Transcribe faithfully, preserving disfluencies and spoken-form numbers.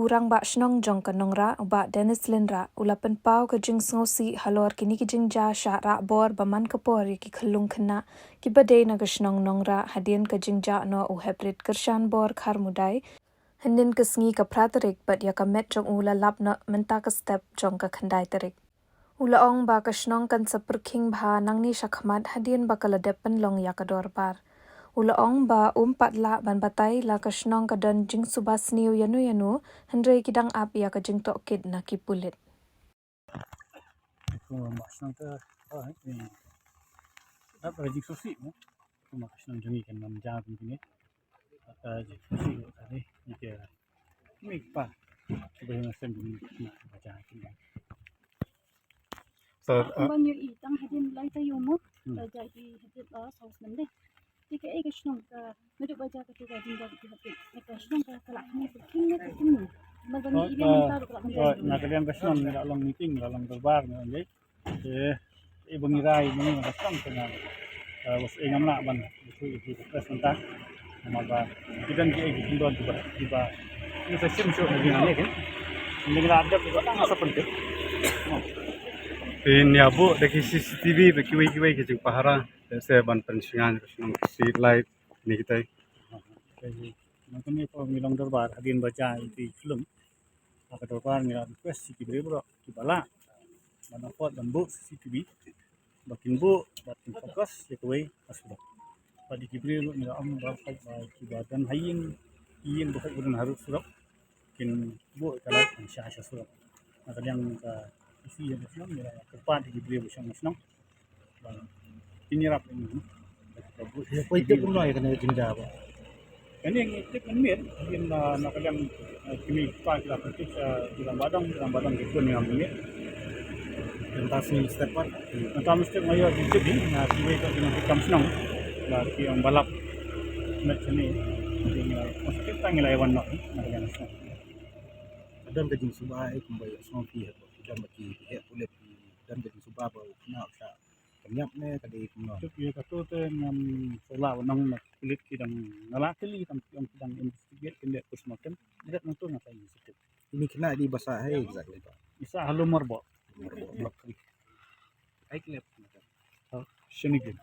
U Rangbah Shnong jong ka Nongrah, u Bah Dennis Lynrah, u la pynpaw ka jingsngewsih halor kine ki jingjia shah rah bor ba man ka por ïa ki khyllung khynnah kiba dei na ka shnong Nongrah hadien ka jingjah noh u Heprit Kyrshan Bor Kharmudai hynnin ka sngi ka phra tarik bad ïa ka met jong u la lap noh mynta ka step jong ka khyndai tarik. U la ong ba ka shnong kan sa pyrkhing bha nangne shakhmat hadien ba ka la dep pynlong ïa ka dorbar. U la ong ba um pat lah ban batai la ka shnong ka don jingsuba sniew ïano ïano, hynrei ki dang ap ïa ka jingtohkit na ki pulit. Kumba shnong ka, ah, eh, ap ka jingsngewsih mo. Kumba ka shnong jong ngi kan ym jia kum kine. Ka jingsngewsih ka dei ïa ki mei ki pa kiba ïeng seng jong ngi na ka jia kine. Sir, ah, ban ïohi tang hadien lai taïew mo, hmm, ka jia ki hadien, ah, saw snem dei. Te kaei ka shnong ka, naduh ba jia kata ka jingjia ki hadien, ka shnong ka, ka la khmih pyrkhing ne ka khmih. Namar ba ngi, oh, i biang, ah, mynta ruh ka la khmih. Oh, na ka liang ka shnong ngi la long meeting, la long dorbar ngi ong dei. Te i ba ngi rai ngi na ka shnong te nga, eh, was, eh, ngam lah ban ïathuh ïa ki press mynta. Namar ba ki don kiei ki kyndon kiba, kiba ngi sa shim shuh na ki ngan ïa ki. Ngi la dep ba tang sa pyntip. Phin ïa buh da ki C C T V ba kiwei kiwei ki jingpahara, lehse ban pynshngaiñ ka shnong, street light ne kitai. Nangta ngi pa ngi long dorbar hadien ba jia ïa ki khyllung. Ha ka dorbar ngi la request ïa ki briew baroh kiba lah ban afford ban buh C C T V ba kin buh bad kin focus ïa kawei ka surok. Bad ïa ki briew ruh ngi la ong ba hooid ba kiba don ha ïing, ïing ba hooid ba don harud surok kin buh ïa ka light ban shah sha surok. Na ka liang ka isi ïa ka shnong ngi la kyrpad ïa ki briew ba shong ha shnong. Ba kin ïarap ïa ngi. Ïa poi tip kumno ïa kane ka jingjia ba? Kane ngi tip mynmiet, hadien na, na ka liang, eh, ki mei ki pa ki la pyntip sha ki rangbah dong, ki rangbah dong ki khun ïa nga mynmiet. Mynta sngi step pat? Mynta sngi step nga ïoh jingtip hi na kiwei ki nongtrei kam shnong. Ba ki ong ba lap met shane. Ki ong ba lap. Masa tip tang ngi la ïa wan noh hi na ka liang shnong. Ka don ka jingsuba ei kumba ïa shnong phi ha, ka don ba ki heh pulit, ka don ka jingsuba ba u khynnah u shah pynïap ne ka dei kumno? Tip ïa kato te ngam sngewlah ban ong, na pulit ki dang, nga la kylli tang ki ong ki dang investigate, kin leh postmortem. Ïa kat nangto nga sa ïohi sha tip. Ini khynnah dei ba sah hei exactly ba? I sah ha Lum Marboh. Lum Marboh, Block three. Ai klep. Ha, Shanigin.